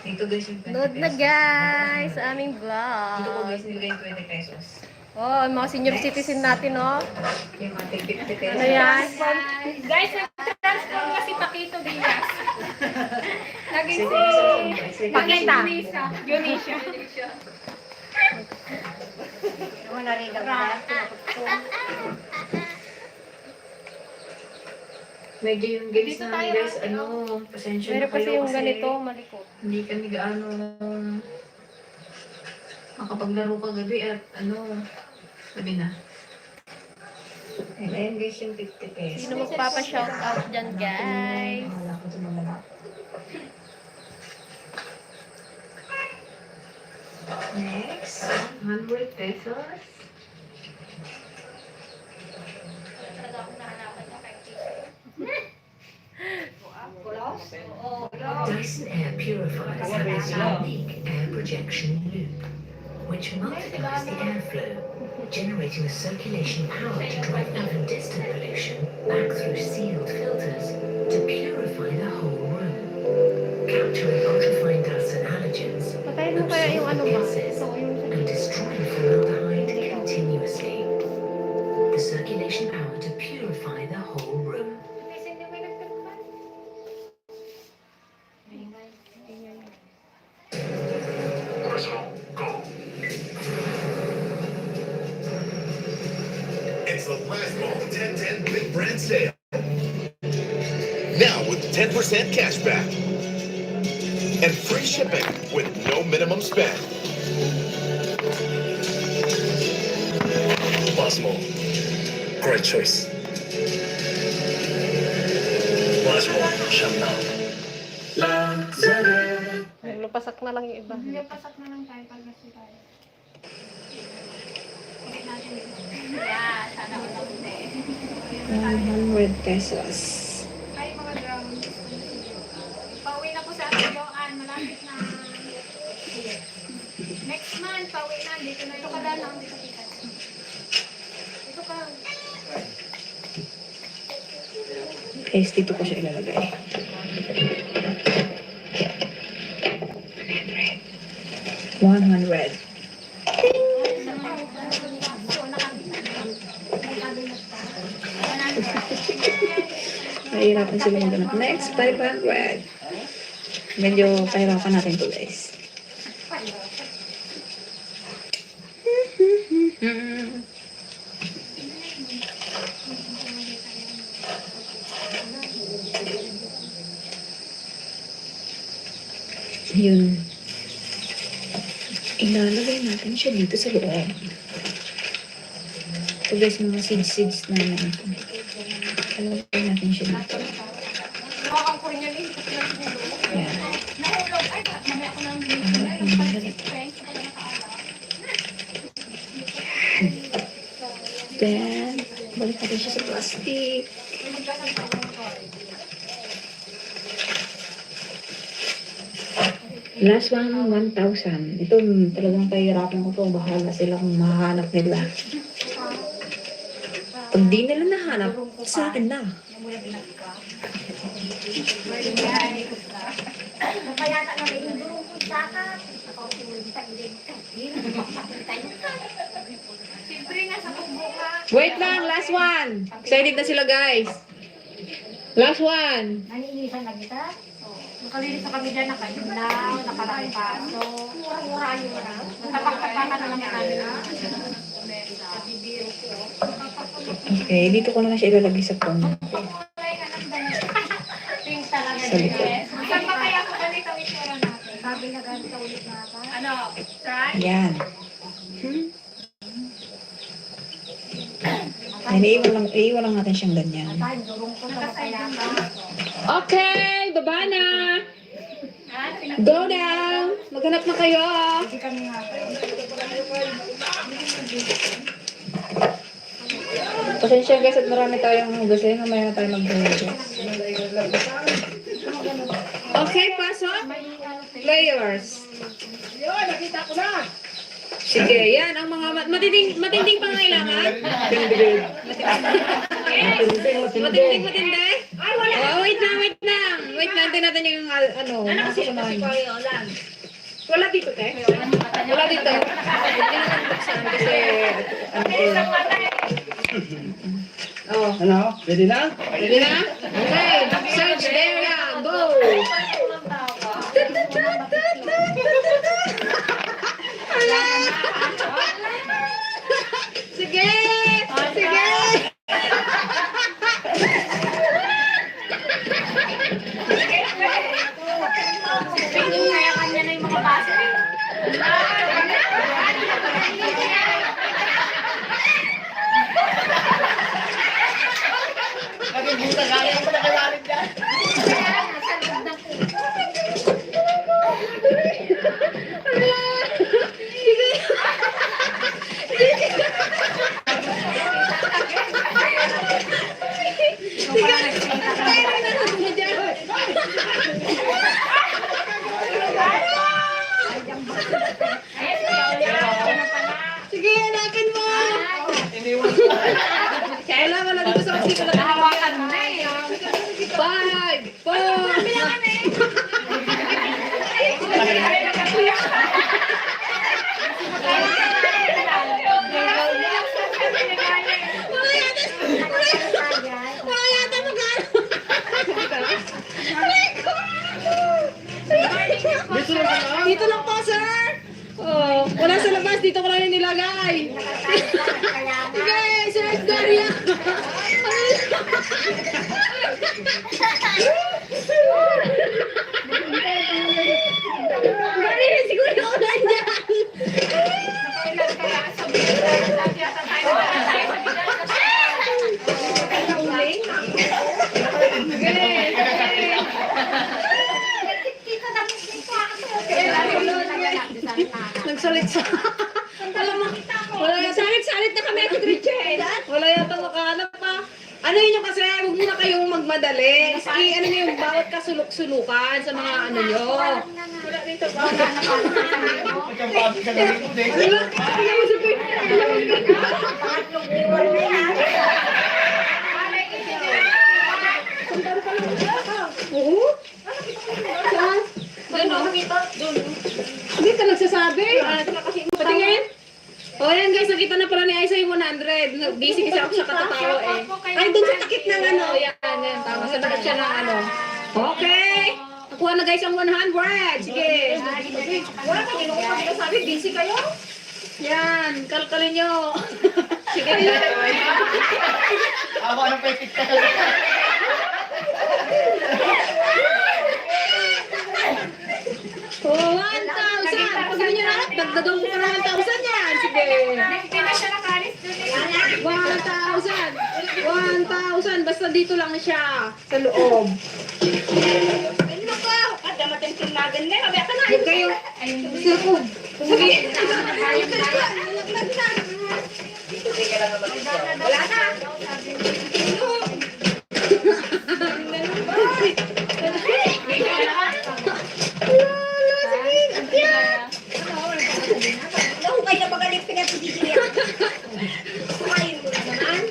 Dito guys yung 20 Load na pesos. guys sa aming Dito ko vlog. guys nilagay yung 20 pesos. Oh, yung mga senior citizen natin, oh. Yung mga 50 pesos. Ano yan? Guys, nag-transform kasi Paquito Diaz. Naging si Pakita. Yunisha. Wala rin daw na. Medyo yung games Dito namin tayo, guys, ano, pasensya na Meron kasi kayo yung ganito, malikot. hindi kami gaano makapaglaro kagabi at ano, sabi na. Ayan guys yung 50 pesos. Sino magpapa-shout out dyan, guys? Wala ko tumawala. Next, 100 pesos. Dyson Air Purifiers has a unique air projection loop, which multiplies the airflow, generating a circulation power to drive even distant pollution back through sealed filters to purify the whole room, capturing ultrafine dust and allergens, Patayin mo kaya yung ano ba? gases, Ito, yung and destroying formaldehyde continuously. The circulation power to purify the whole room. It's the last fall 10-10 Big Brand Sale. Now with 10% cash back. And free shipping with no minimum spend. Possible. Great choice. Possible. Chanel. Lupasak na lang yung iba. Hindi, pasak na lang tayo pag nasa tayo. Ulit natin. Yeah, sana ko lang din. 100 pesos. Ay, mga drones. Pauwi na po sa ating Joanne. Malapit na. Next month, pauwi na. Dito na yung kadaan lang. Dito kita. Dito ka. Guys, dito ko siya ilalagay. 100. Nahihirapan sila maghanap. Next, 500. Medyo kahirapan natin to guys. Yun. Ilalagay natin siya dito sa loob. Ito guys, mga seeds na naman. Ilalagay natin siya dito. Nakakang ko rin yan eh. Yan. Nahulog. Ay, mamaya ko lang din. Then, balik natin siya sa plastic. Last one, 1,000. Ito, talagang kahirapan ko to. Bahala sila kung mahanap nila. Pag di nila nahanap, sa akin na. Kaya na lang yung durong ko sa akin. Siyempre nga sa kubo ka. Wait lang, last one. Excited na sila guys. Last one. Naninisan na kita. Nakalilis na kami dyan, nakailaw, nakarang paso. Mura-mura yun na. Nakapagkapakan na lang kami. Okay, dito ko na siya ilalagay sa phone. Things talaga Sa likod. din. Saan ba kaya kung ganito ang itsura natin? Sabi na ganito ulit na ako. Ano? Try? Yan. Ay, iiwan lang natin siyang ganyan. Tayo, durong ko sa kaya ka. Okay, baba na. Ha? Go down. Maghanap na kayo. Hindi kami nga. Pasensya guys at marami tayong hugasin. Mamaya na tayo maghugas. Okay, pasok. Players. Yun, nakita ko na. Sige, yan ang mga matinding pangailangan. Matinding. Ay, wala. Oh, wait lang. Wait lang, natin yung ano kasi wala dito, te. Wala dito. Hindi naman buksan kasi oh. Ano? Ready na? Ready na? Okay. Search area. Go. Sige. Sige. Kaya kanya na yung mga basa. Laging buta kaya pa nakalalim dyan. Sige, hanapin mo. Kailangan na dito sa kasi ko lang. Hawakan mo na eh. 5, 4. Dito lang po, sir. Oh, wala sa labas. Dito ko lang yung nilagay. Sige, sir Daria. Dali, siguro ako nandyan. Nagsalit sa... Alam mo, wala yung salit na kami ako, Richard. Wala yata makahanap pa. Ano yun yung kasi, huwag muna kayong magmadali. Ano nyo yung bawat kasuluk-sulukan sa mga ano nyo. Wala dito ba? Ikaw pa ka na rin ulit. Wala mo sa Oo? Saan? Ano? Hindi ka nagsasabi. Patingin. O yan guys, nakita na pala ni Aisa yung 100. Busy kasi ako sa katatawa eh. Ay, doon sa takip ng ano. Yan. Tama, sa takip siya ng ano. Okay. Nakuha na guys ang 100. Sige. Wala ka, hindi ko sabi, busy kayo? Yan, kalkalin nyo. Sige. Ako anong pwede ka. Oh, 1,000. Pag nyo na, dagdagan ko na 1,000 yan. Sige. Hindi na siya nakalis doon eh. 1,000. 1,000. Basta dito lang siya. Sa loob. Ano ka? Kada matintunagan na. Kaya ka na. Huwag kayo. Sige. Sige. Wala na. Kaya na magaling pinag-video yan. Kumain mo naman.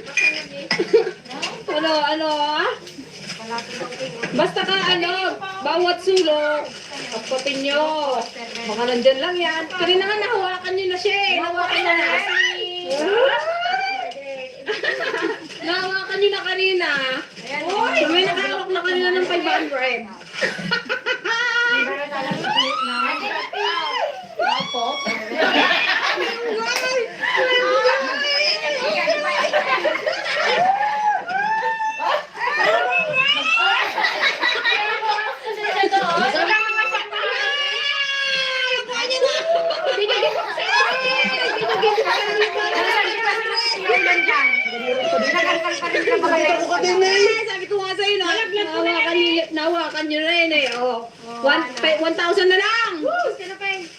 Ano ah? Basta ka bawat sulok. Kapapin nyo. Baka nandyan lang yan. Kanina nga nahawakan nyo na siya eh. Nahawakan nyo na. Nahawakan nyo na kanina. So may nakahawak na kanina ng 500. Sabi ko nga sa'yo, nahawakan nyo na yun eh. 1,000 na lang. 1,000.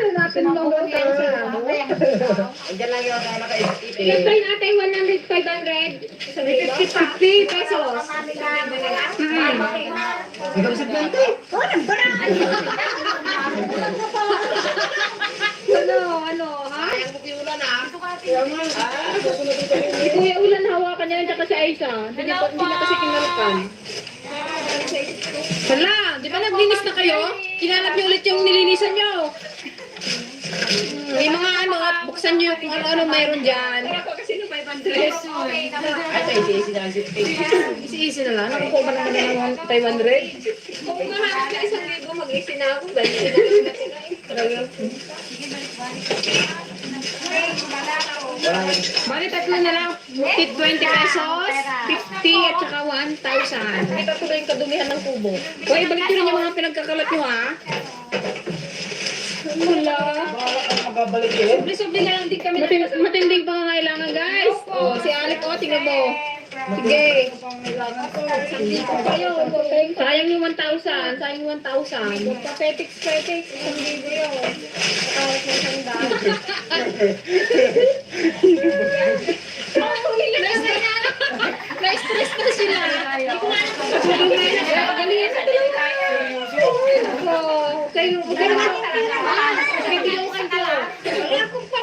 Hanapin mo 1,000. Diyan lang yung nakaisip. Try natin 100, 500. 50 pesos. Ikaw sa plante. Oh, nagbaraan. Ano, ha? Si Kuya Ulan hawakan niya rin tsaka si Aisa. Hindi na kasi kinalakan. Hala, di ba naglinis na kayo? Kinalap niyo ulit yung nilinisan niyo. May mga ano, buksan niyo kung ano-ano mayroon dyan. Easy na lang. Nakukuha ba naman ng 500? Kung mahanap na 1,000, mag-easy na ako. Dahil sinagot na sila eh. Bali, tatlo na lang. 20 pesos, 50 at saka 1,000. Ito tuloy yung kadumihan ng kubo. Hoy, balik nyo rin yung mga pinagkakalat nyo, ha? Wala. Magabalik yun. Subli na lang din kami. Matinding pangangailangan, guys. Oh, si Alec, oh, tingnan mo. Sige. Sayang yung 1,000. Sayang yung 1,000. Petix, 1,000 yun. Nakalit ng sandal. Na-stress na sila. Hindi ko nga nakapagalingan sa talaga. Kayo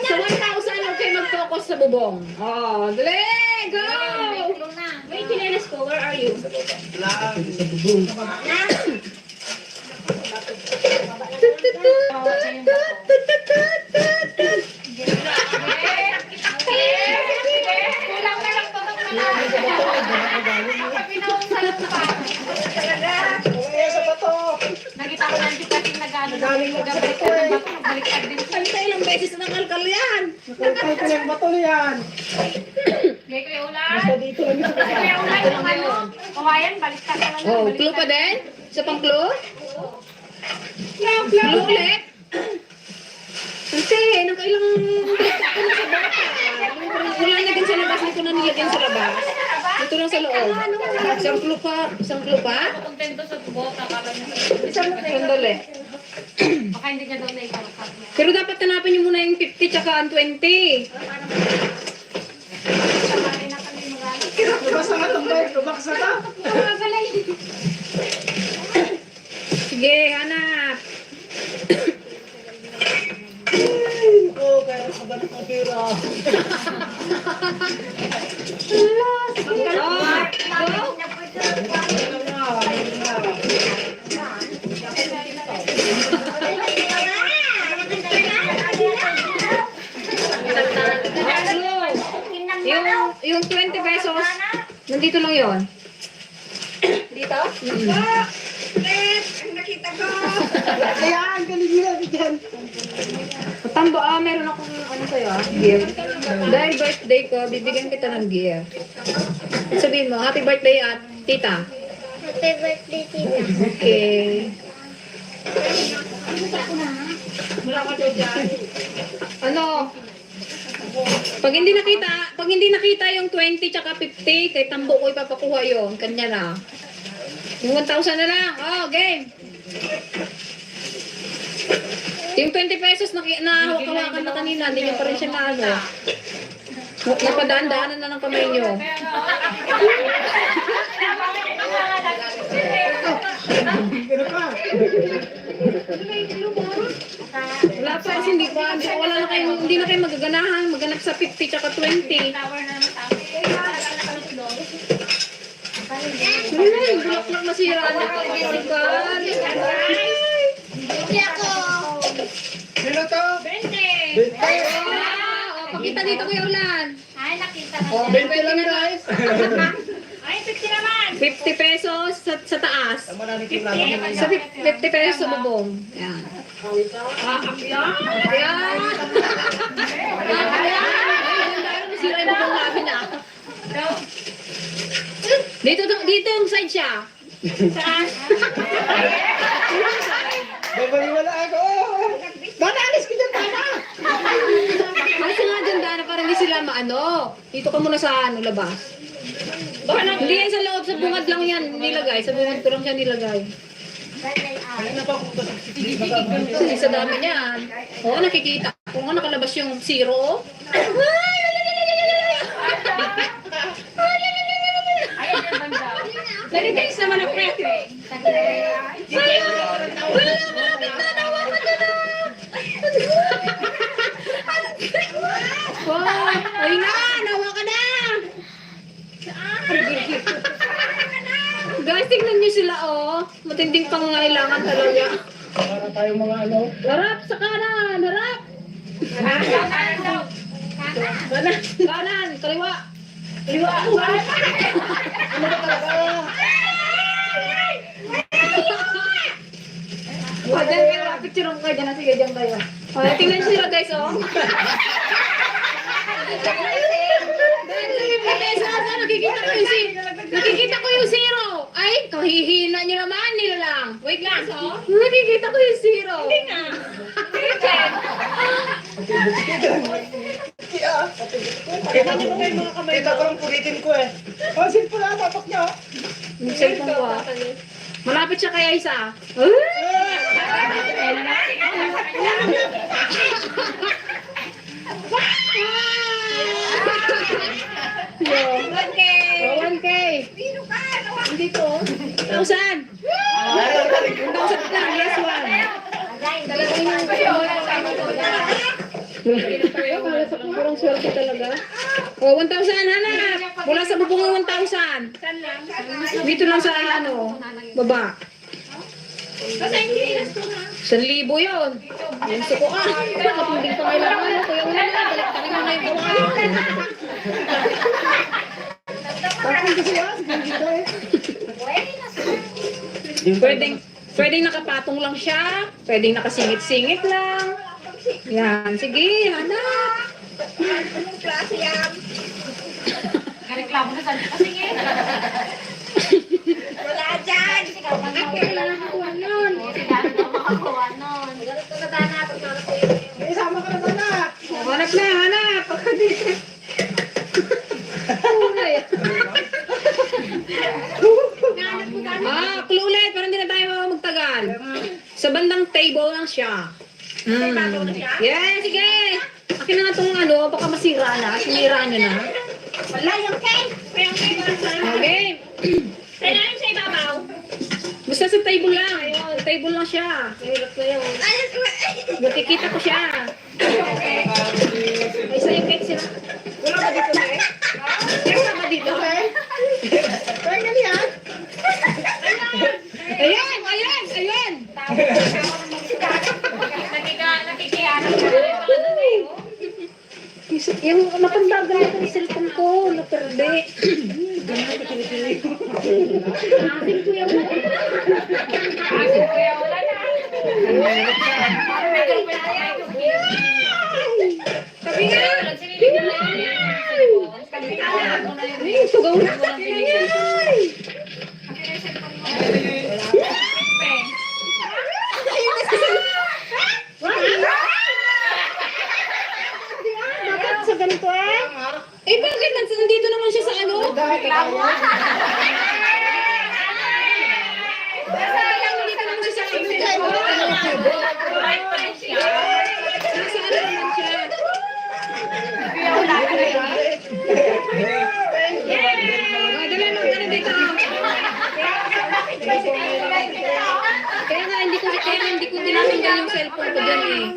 sa 1,000, okay mag-focus sa bubong. Oh, dali, go! May chinelas ko, where are you? Kulang na lang pa itong Kaya sa bato. Nakita ko lang yung pating nag-ano. Nag-balik ka ng bato. Baliktad din. Kanta ilang beses na kalkal yan. Kalkal ko ng bato yan. Gay ko yung ulan. Basta dito lang yung Kaya ulan yung ano. Kawayan, baliktad ka lang. Oh, clue pa din? Isa pang clue? Clue ulit? Kasi, nakailang wala na din sa labas, dito na nilagyan sa labas. Dito lang sa loob. Isang clue pa? Isang clue pa? Kontento sa bota. Sandali. Baka hindi niya daw na ikalakad niya. Pero dapat hanapin niyo muna yung 50 tsaka ang 20. Sabay na kami mag-ano. Lubas na ka tumbay. Lubak sa ka. Sige, hanap. Oo, kaya sa bato ng pera. Yung 20 pesos, nandito lang yon. Dito? Ang nakita ko. Ayan, galing nila dyan. Tambo, meron akong ano sa'yo, gift. Dahil birthday ko, bibigyan kita ng gift. Sabihin mo, happy birthday at tita. Happy birthday, Tita. Okay. Ano? Pag hindi nakita yung 20 tsaka 50, kay Tambo ko ipapakuha yun. Kanya na. Yung 1,000 na lang. Oh, game. Yung 20 pesos na hawakan na kanina, hindi nyo pa rin siya na ano. Napadaan-daanan na ng kamay nyo. Pero pa. Wala pa kasi hindi na kayo magaganahan. Maganap sa 50 tsaka 20. Tower na naman sa akin. Ay, bulak-bulak masira na ito. Hindi ako. Sino to? Pakita dito Kuya Ulan. Ay, nakita na. Oh, 20 lang guys. Ay, 50 naman. 50 pesos sa taas. Tama na ni Kim Lama. Sa 50 pesos sa bubong. Yan. Ayan. Masira yung bubong namin ah. Dito yung side siya. Babaliwala ako. Dadalis ko dyan, tama. Kasi nga dyan Dana, para hindi sila maano. Dito ka muna sa ano, labas. Hindi yan sa loob, sa bungad lang yan nilagay. Sa bungad ko lang siya nilagay. Kaya na pa kung Kasi sa dami niyan. Oo, nakikita. Kung nga nakalabas yung zero. Ayan yung banda. Nalitiis naman ang pre. Wow! Ay na! Nawa ka na! Guys, tingnan niyo sila, oh. Matinding pangangailangan talaga. Para tayong mga ano. Harap sa kanan! Harap! Kanan! Kanan! Kaliwa! Kaliwa! Ano ba talaga? O, dyan kayo. Picture mo kayo dyan. Sige, dyan kayo. O, tingnan niyo sila, guys, oh. Nakikita ko yung zero. Ay, kahihina nyo naman nila lang. Wait lang, so? Nakikita ko yung zero. Hindi nga. Kita niyo ba yung mga kamay? Kita ko lang pulitin ko eh. Oh, simple lang, tapak niya. Yung cellphone ko, ah. Malapit siya kaya isa. Yo. 1K. 1K. Hindi ko. 1,000. 1,000 lang. Last one. Parang swerte talaga. Oh, 1,000, hanap. Wala sa bubong yung 1,000. Dito lang sa ano, baba. 1,000 yun. Yung suko ka. Hindi pa kailangan mo. Kuya wala na. Balik ka rin na yung kawain. Parang gusto yan. Dito eh. Pwedeng nakapatong lang siya. Pwedeng nakasingit-singit lang. Yan. Sige, hanap. Anong klase yan? Reklamo na saan kasi ngayon. Wala dyan. Wala nakakuha nun. Eh, sama ka na sana. Hanap na, hanap. Clue ulit. Parang hindi na tayo magtagal. Sa bandang table lang siya. Yeah, sige. Akin na nga itong ano, baka masira na. Sinira nyo na. Wala yung cake. Okay. Kailangan sa ibabaw. Basta sa table lang. Ayun, table lang siya. Mahirap na yun. Nakikita ko siya. Ay, isa yung cake sila. Wala ba dito eh? Wala ba dito? Kaya nga yan. Ayan, ayan, ayan. Nakikihanap ka na yung mga doon eh. Yung napandagan ko yung cellphone ko, naperde. Asin ko yung Kasi kuya wala na. Parang may girlfriend ko kayo. Sabi nga. Sinilig na lang yung cellphone. Kalimutan mo na yun. Ay, sugaw na. Bakit sa ganito eh? Eh, bakit nandito naman siya sa ano? Reklamo. Nandito naman siya sa ano? Nasa ano naman siya? Dali mo ka na dito. Kaya nga, hindi ko tinatingnan yung cellphone ko dyan eh.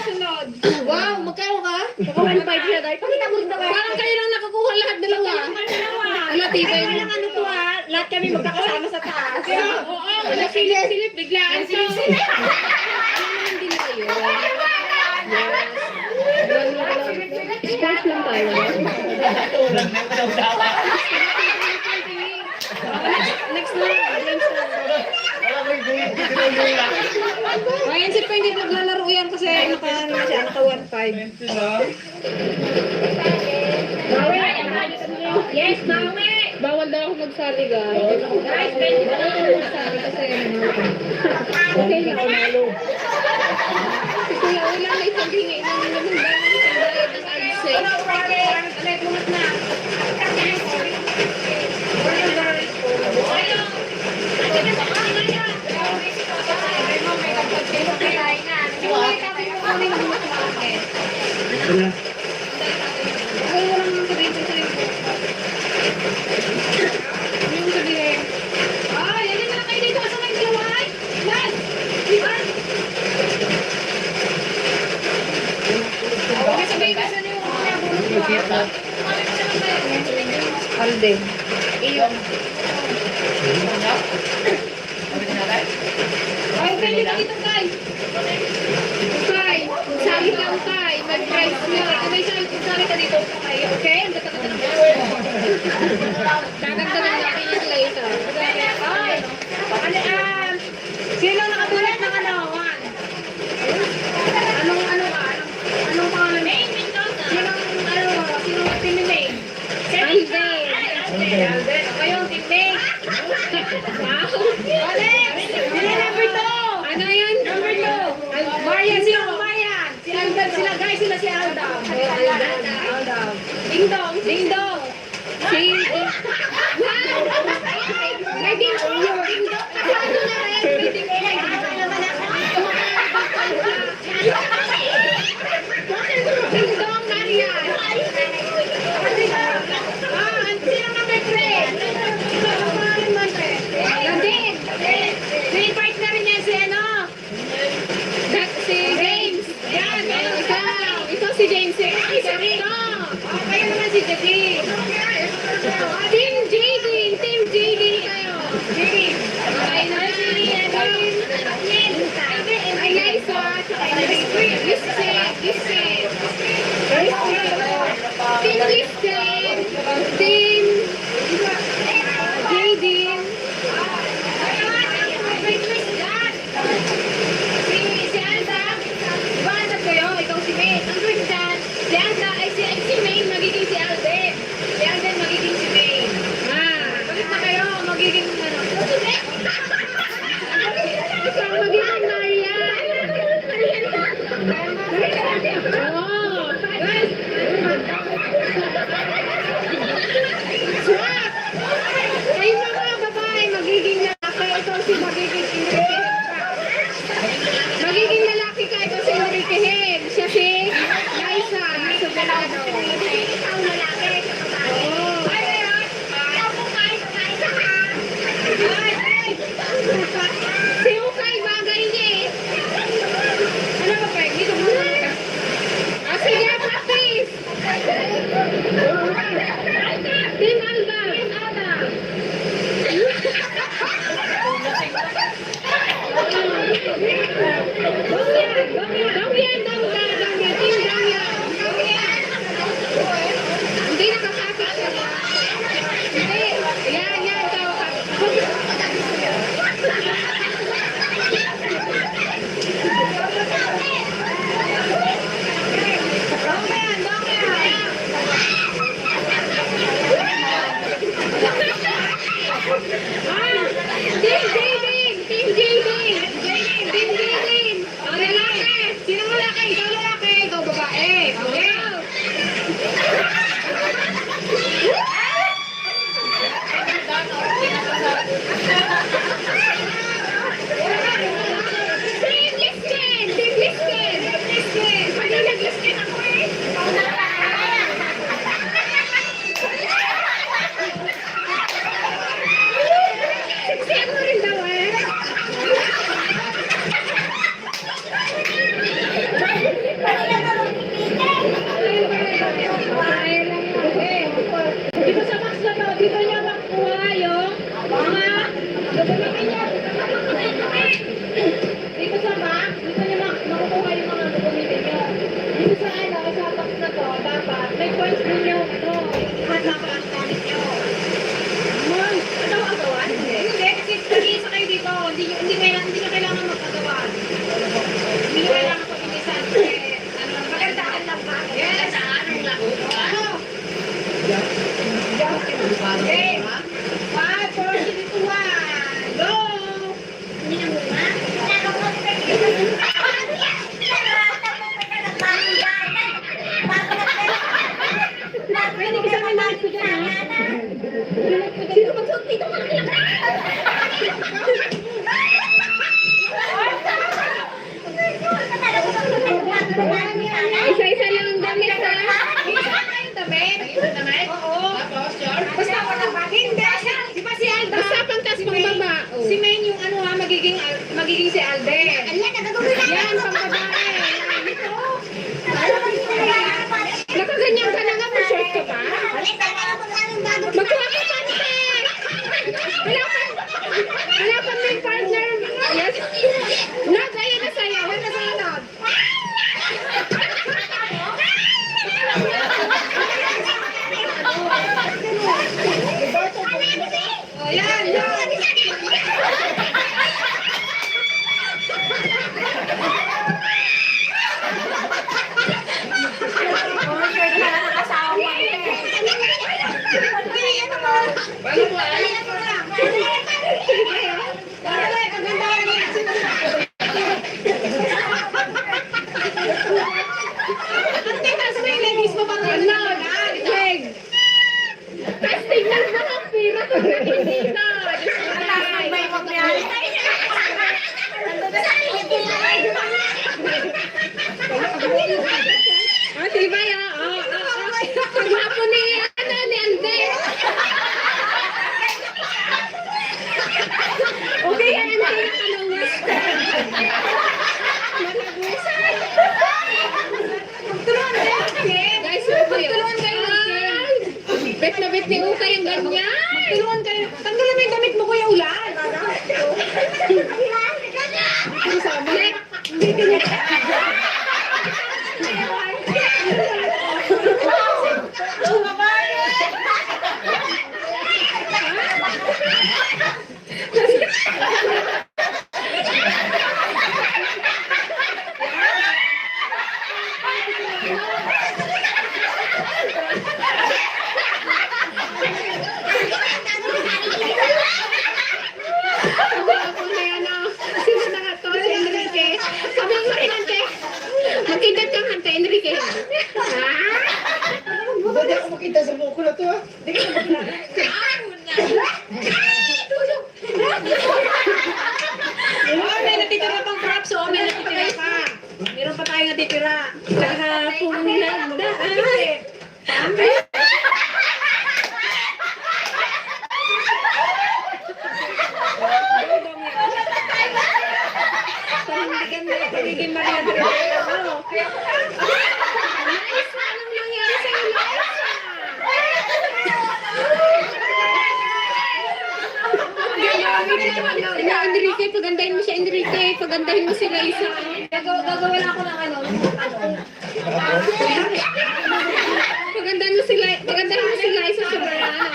Sunod. Wow, magkano ka? Baka 1.5 siya dahil. Pakita mo rin daw. Parang kayo lang nakakuha lahat dalawa. Wala, tibay. Kaya lang ano to ha, lahat kami magkakasama sa taas. Oo, wala silip. Biglaan to. Ano naman din kayo? Sports lang tayo. Next na. Ayan si Pwede naglalaro yan kasi naka 1.5. Yes, bawi! Bawal daw ako magsali, guys. Guys, bawal ako magsali kasi okay lang. Si Kuya Ula may isang hingi na naman dahil isang bayad ng AdSense. Alay, pumat na. Alden. Iyo. Ay, pwede ka dito, Kay. Kay, sali ka, Kay. Mag-price mo. May sali ka dito, Kay. Okay? Ang gata-gata ng dadagdagan natin yung later. Ay, sino nakatulad ng ano? Anong pangalan mo? Sinong team name? Alden. Alden. Kayo ang team name. Wow. Alex! Sino number 2? Ano yun? Number 2. Marian. Sino ang Marian? Si Alden. Sila guys. Sila si Aldam. Aldam. Ding dong. Ding dong. Si... May ding dong. Ding dong. Ano na rin? May ding Ding dong, Marian. Sino number 3? Landin. Ni-invite na rin yan si ano? Si James. Yan, ikaw. Ikaw si James. Ikaw ito. Kayo naman si Jackie. Team Jadin. Team Jadin kayo. Jadin. Okay na si Jadin. Ay, guys, Listen. Team Listen. Team Jadin. Si Alda. Banat kayo. Ikaw si May. Ang good dyan. Si Alda ay si May magiging si Alden. Si Alden magiging si May. Balik na kayo. Magiging ano. Ikaw magiging Marian. Oo. Swap! Kayo mga babae, magiging lalaki. Ikaw si magiging Enrique. Magiging lalaki ka. Ikaw si Enrique Hen. Siya si Liza. Sobrado. Ikaw lalaki. Oo. Si Ukay, bagay niya eh. Ano ba pa? Dito mo na. Sige, practice! Team Alba! Team Alba! Dongyan! Team Dongyan! Hindi nakakapit siya. Hindi. Yan. Team Jaden! Ang lalaki! Sino lalaki? Ikaw lalaki! Ikaw babae! Okay! Team Listen! Pwede nag-listen ako eh! Siksiyan mo rin daw eh! Dito sa box na to, dito niya makuha yung mga dokumento niya. Dito sa box, dito niya makukuha yung mga dokumento niya. Dito sa sa box na to, dapat may points din yung lahat na pang-account niyo. Ano ang gawan? Hindi, kasi nag-iisa kayo dito. Hindi nyo kailangan magpagawan. Hindi nyo kailangan pag-inisan. Magandaan lang ba? Yes! Ano? Okay. 5, 4, 3, 2, 1. Go! Pwede ka sa akin lahat ko dyan, ha? Sino magsuot dito? Isa-isa lang ang damit, ha? Isa lang damit? Oo. Basta wala ba? Hindi. Di ba si Alda? Basta pantas pang baba. Si Maine yung ano ha, magiging si Alde. Yan, pang babae. Nakaganyan ka na nga, mag-short ka pa? Magkuha ka Wala pa may partner. Yes. Nod, ayun na sa'yo. Ayun na sa'yo, Nod. O, yan, yan. Ah, tibay ah. Pagwapo ni Ande. Okay, yan ang pinakaluwas. Magtulungan kayo. Guys, magtulungan kayo. Bet na bet ni Ukay yung ganyan. Magtulungan kayo. Tanggalin mo yung damit mo, Kuya Ulan. Magkidat kang hante, Enrique. Hindi ako makita sa buko na to, ha? Hindi ka makita. Oh, may natitira pang props, oh. May natitira pa. Meron pa tayong natitira. Kahapon nagdaan. Pagiging Maria Teresa mo. Liza, anong nangyari sa'yo, Liza? Enrique, pagandahin mo siya, Enrique. Pagandahin mo si Liza. Gagawa na ako ng ano. Pagandahin mo si Liza sa barano.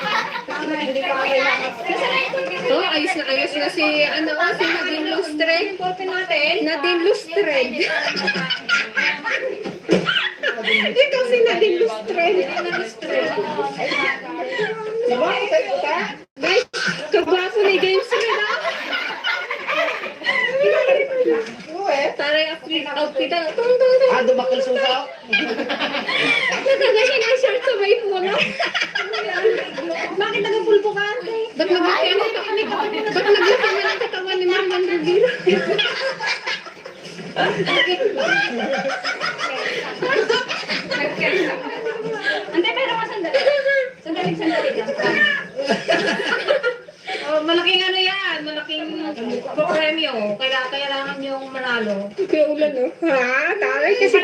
Oh, ayos na si Nadine Lustre. Nadine Lustre. Ikaw si Nadine Lustre. Diba? Tayo ka? Guys, kagwapo ni James Red, ah. Oo, eh. Taray outfit. Dumakal susa. Nagaganyan ang shirt sa may puno. Bakit nagapulpo ka? Ba't naglaki mo ng katawan ni Marman Rivera? Ante, pero sandali. Sandali lang. Oh, malaking ano yan, malaking premyo. Kailangan yung manalo. Kaya ulan, no? Ha? Taray kasi.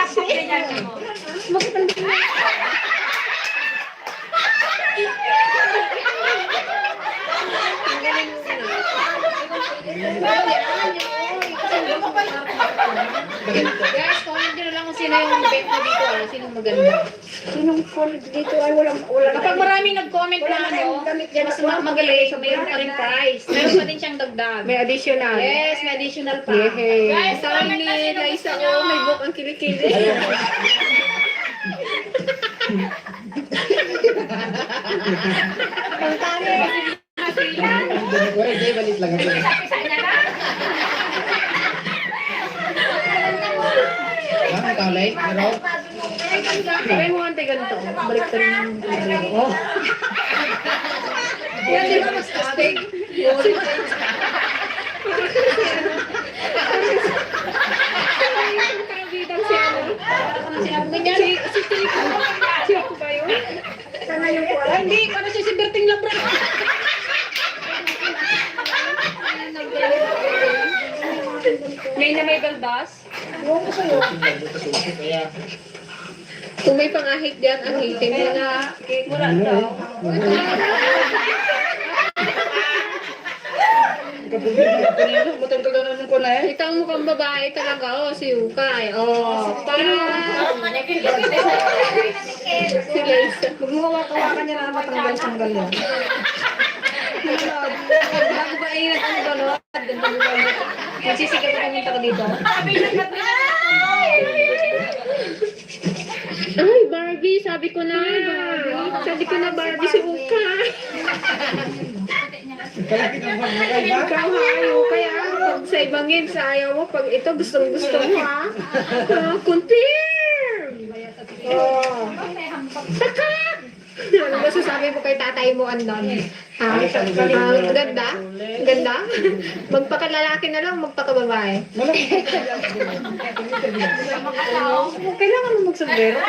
Guys, comment nyo na lang kung sino yung bet mo dito, ah. Sinong maganda. Sinong phone dito ay wala. Kapag maraming nag-comment na ano, mas magaling, mayroon pa rin prize. Meron pa din siyang dagdag. May additional. Yes, may additional pa. Guys, sabi ni Liza, oh, may book ang kilikili. Hindi, balit lang ito. Ang talay, pero... Kaya mo ante ganito. Balik ka rin yung oh. Yan, di ba mas kastig? Si Chico ba yun? Sana yung wala. Hindi, ano siya si Berting Labra. Ngayon na may balbas? Yung ko sa'yo. Kaya... Kung may pangahit diyan, ahitin mo na. Cake mo lang daw. Matanggal na naman ko na eh. Ikaw mukhang babae talaga, oh, si Ukay. Oh, parang si Lisa. Huwag mo kawakan niya na matanggal-tanggal yan. Bago ba ay nag-ano, nagsisigaw ka kami taga dito. Ay, Barbie, sabi ko na. Sabi ko na, Barbie, si Ukay. Ikaw ha, Ukay ha. Pag sa ibang gigs, ayaw mo. Pag ito, gustong-gusto mo ha. Confirm! Oh. Takak! Ano ba sasabi mo kay tatay mo, Andon? Ha? Ganda? Ganda? Magpakalalaki na lang, magpakababae. Kailangan mo magsombrero.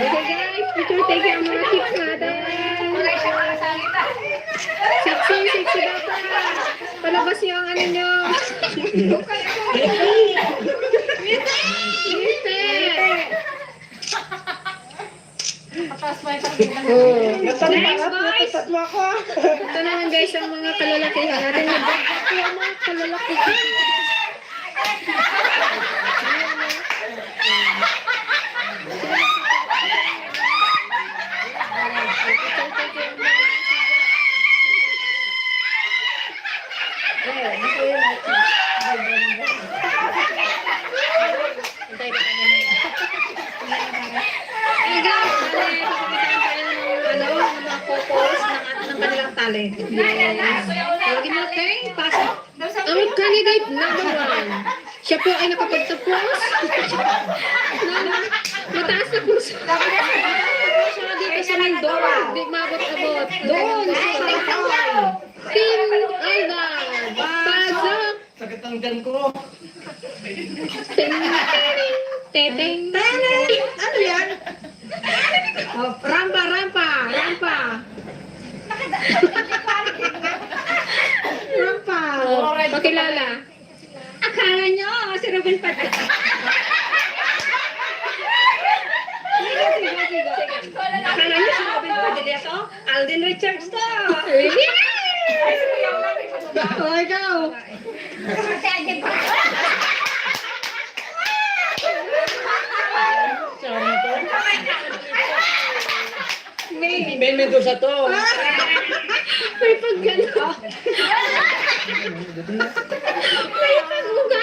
Okay guys, picture taking ang mga tips natin. Sexy daw pa. Palabas niyo ang ano niyo. Ngiti! Natatlo ako. Ito naman guys ang mga kalalakihan natin. Ito ang mga kalalakihan. Talent. Yes. Lagi mo kay pasok. Ang candidate number 1. Siya po ay nakapagtapos. Mataas na po siya. Siya dito sa Mindoro. Di mabot-abot. Doon sa Hawaii. Team Aldan. Pasok. Sakit ang gan ko. Teteng. Ano yan? Oh, rampa. Rampa. Oh, pakilala. Akala nyo, si Ruben Pati. Akala nyo si Ruben Pati to? Alden Richards to. Oh, ikaw. May Mendoza to. May paggano. May pagmuga.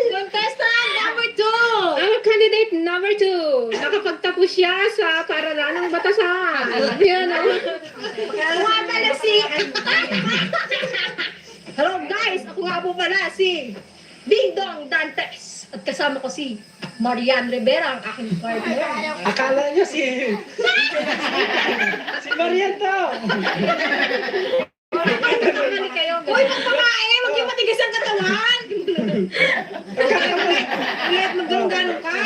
Contestant number 2. Ang candidate number 2. Nakapagtapos siya sa paaralan ng batasan. Yan o. Pala si... Hello guys, ako nga po pala si Ding Dong Dantes. At kasama ko si Marian Rivera, ang aking partner. Akala niyo si Marian to. Ano kayo? Uy, magpakain! Huwag yung matigas ang katawan! Ulit, magganong-ganon ka!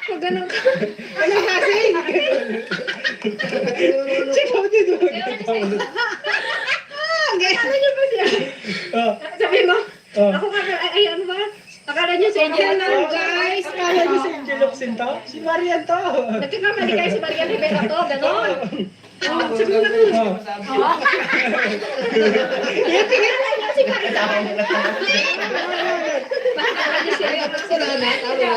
Pag ganun ka. Anong kasing? Sino dito? Ano niyo ba siya? Oh, Sabi mo, oh. ako nga, ay ano ba? Akala niyo si Angel Hello guys! Kala niyo si Angel Locsin to? Si Marian to! Nagkakamali kayo si Maria Rivera to, gano'n. Oh. Tingnan lang niyo si Maria. Bakit niyo sila yung magsalamat? Kala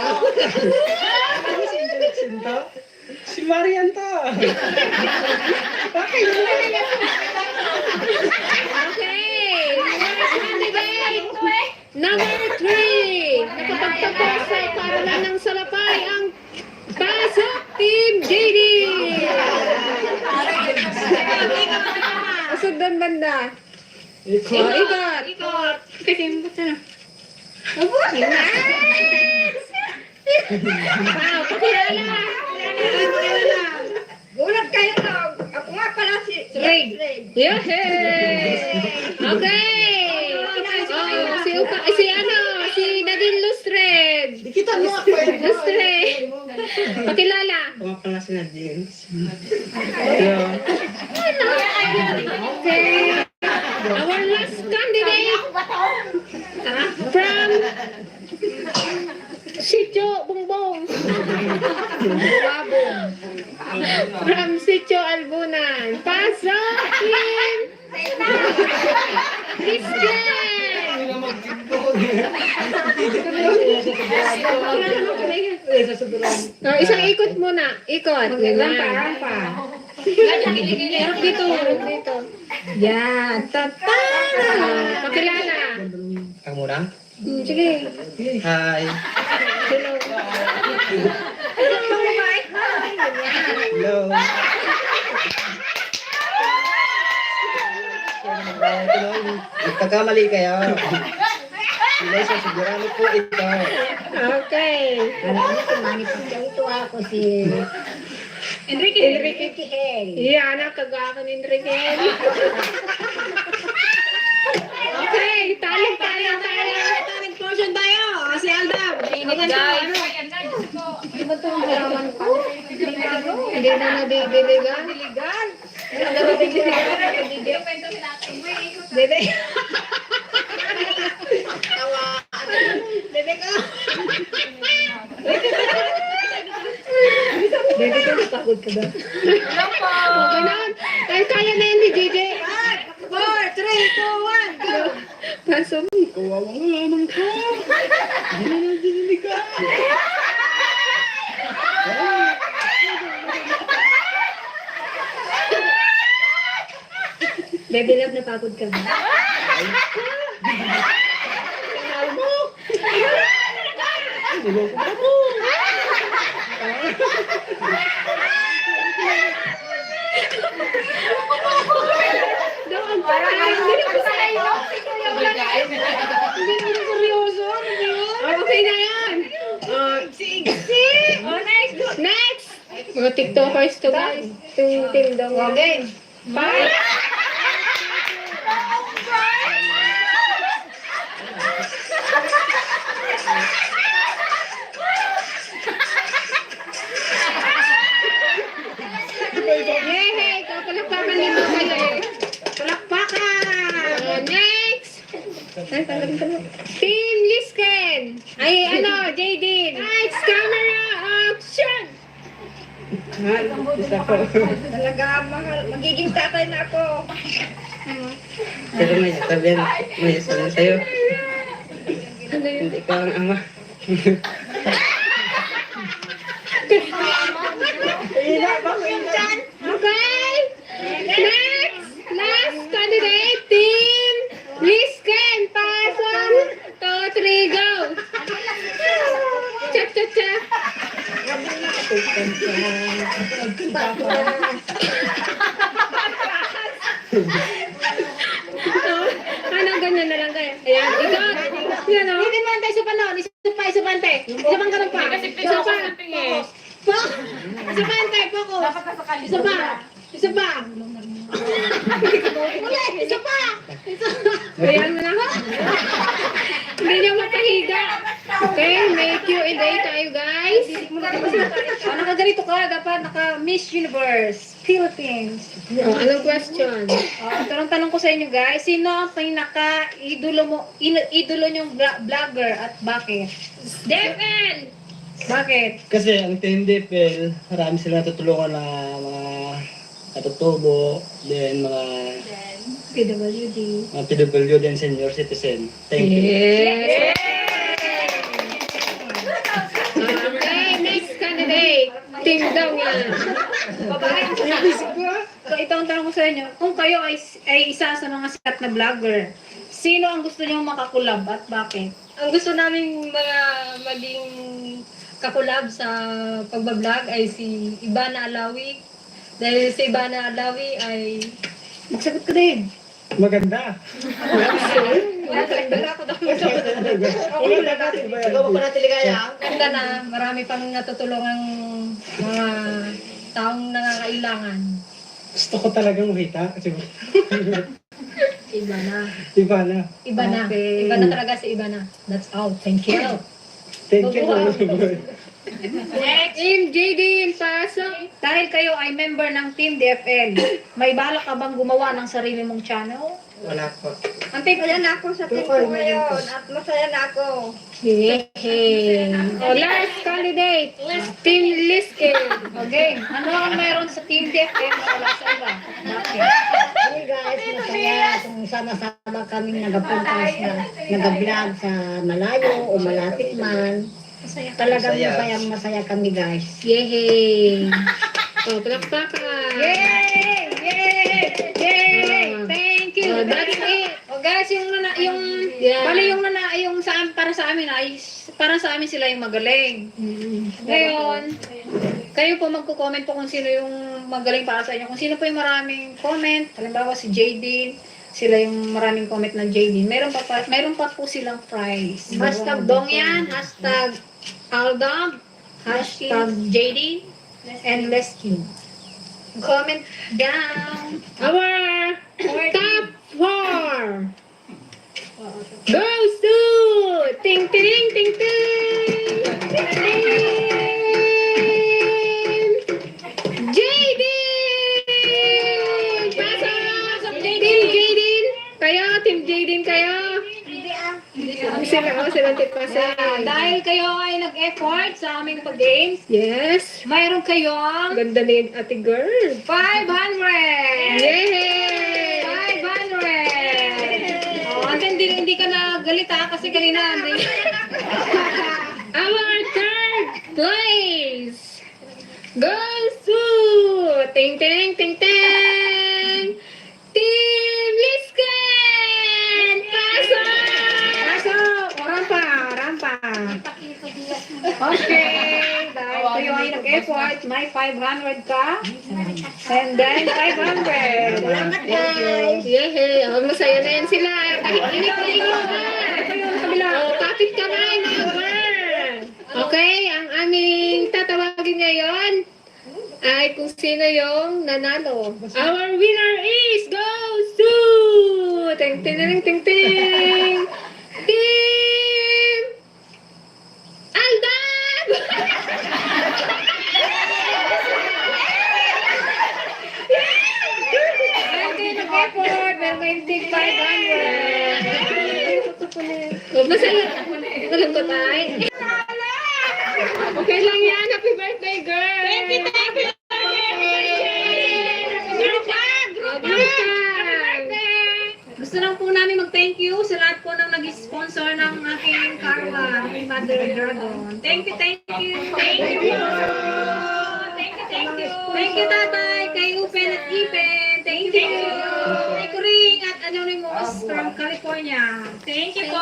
niyo si Angel Locsin to? Si Marian to! Bakit? Okay. Number 3. Nakapagtapos sa paralan ng salapay ang Pasok Team JD. Usog doon banda. Ikot. Ikot. Kasimbot na. Wow, pakilala. Gulat kayo lang. Ako nga pala si Ray. Yehey! Okay! Oh, si Nadine Lustred. Kita mo ako eh! Lustred. Pakilala. Mga pala si Nadine. Okay. Our last candidate from Sitio Bongbong. From Sitio Albunan. Pasokin! Christian! Isang ikot muna. Ikot. Rampa. Harap dito. Yan. Tatara! Pakilala. Kamu na? Sige. Hi! Hello. Hello! Nagkakamali kayo. Sila sa sigurado po ito. Okay. Ito ako si Enrique. Hey. Yan, nakagawa ni Enrique. Okay, talig. Talig portion tayo. Si Aldab. Init, guys. Hindi na nadidiligan. Dede. Dede ka natakot ka ba? Okay na. Ay, kaya na yan ni JJ. 4, 3, 2, 1, go! Paso mo. Kawawa nga naman ka. Hindi na nagdidinig ka. Baby love, napagod ka ba? Doon, parang hindi ko sa'yo. Hindi ko seryoso. Okay na yan. Next. Mga tiktokers to guys. Ting daw. Okay. Bye. Yehey! Palakpakan nito kayo. Palakpakan! Next! Ay, tanggapin ko na. Team Lisken! Ay, JD! Next! Camera action! Talaga, mahal. Magiging tatay na ako. Pero may sasabihin, may sasabihin sa'yo. Hindi ka ang ama. Okay! Next! Last candidate, Team Lisken! Pasok! 2, 3, go! Check! Ano, ganyan na lang kayo. Ayan, ikot. Yan o. Hindi mo antay, isa pa. Isa pang ganun pa. Isa pa. Isa pa antay, focus. Isa pa. Ulit, isa pa. Ayan mo na. Hindi niyo makahiga. Okay, may Q&A tayo, guys. Nakaganito ka, dapat naka-Miss Universe, Philippines. Anong question? Tanong ko sa inyo guys, sino ang idolo niyong vlogger at bakit? Devin! Bakit? Kasi ang TNDFL, marami sila natutulungan na mga katutubo, then mga PWD. PWD and senior citizen. Thank you. Yes! Okay, next candidate. Team daw yan. So ito ang tanong ko sa inyo, kung kayo ay isa sa mga sikat na vlogger, sino ang gusto niyong makakulab at bakit? Ang gusto naming mga maging kakulab sa pagbablog ay si Ivana Alawi. Dahil si Ivana Alawi ay Magsagot ka din. Maganda. ganda na marami pang natutulungang mga taong nangangailangan. Gusto ko talagang makita. Kasi Iba na. iba na. Iba na. Iba na talaga si Iba na. That's all. Thank you. Thank you. Team JD, pasok. Dahil kayo ay member ng Team DFL, may balak ka bang gumawa ng sarili mong channel? Wala po. Antay, kaya na ako sa team ko ngayon at masaya na ako. Yay! Oh, last candidate. Team Liske. Okay, ano ang meron sa Team DFL na wala sa iba? Bakit? Hey guys, masaya kung sama-sama kaming nagapunta nag-vlog sa malayo o malapit man. Talagang masaya kami guys. Yay! Oh, palakpakan. Yay! Yay! Yay! Thank you! Oh, that's it. Oh guys, yung Yeah. bali yung para sa amin sila yung magaling. Ngayon, kayo po magko-comment po kung sino yung magaling para sa inyo. Kung sino po yung maraming comment, halimbawa si JD, sila yung maraming comment ng JD. Meron pa po silang prize. Hashtag Dong yan, hashtag Aldab, hashtag JD, and Leslie. Comment down. Our top 4 goes to ting ting ting ting JD. Pasok Team JD. Team JD kayo. Sila tipasa. Dahil kayo ay nag-effort sa aming pag-games, Yes. mayroon kayong Ganda ni ate girl. 500! Yay! 500! Oh, ate, hindi ka na galit ha, kasi kanina hindi. Our third place goes to ting ting ting ting Team Lisken! Pasok! Rampa! Okay, dahil kayo ay nag-effort, may 500 ka, and then 500. Yehey! Oh, masaya na yan sila. Inig-inig mo ba? Oh, kapit kamay, mga girl. Okay, ang aming tatawagin ngayon ay kung sino yung nanalo. Our winner is goes to ting ting ting ting ting Team Aldab! Dahil kayo nag-effort, meron kayong tig 500. Oh, masaya. Malungkot ay. Okay lang yan. Happy birthday, girl! Thank you! Gusto lang po namin mag-thank you sa lahat po ng nag-sponsor ng aking Karwa, aking Mother Dragon. Thank you. Thank you po. Thank you, Tatay, kay Upen at Ipen. Thank you. Kay Kuring at Anonymous from California. Thank you po.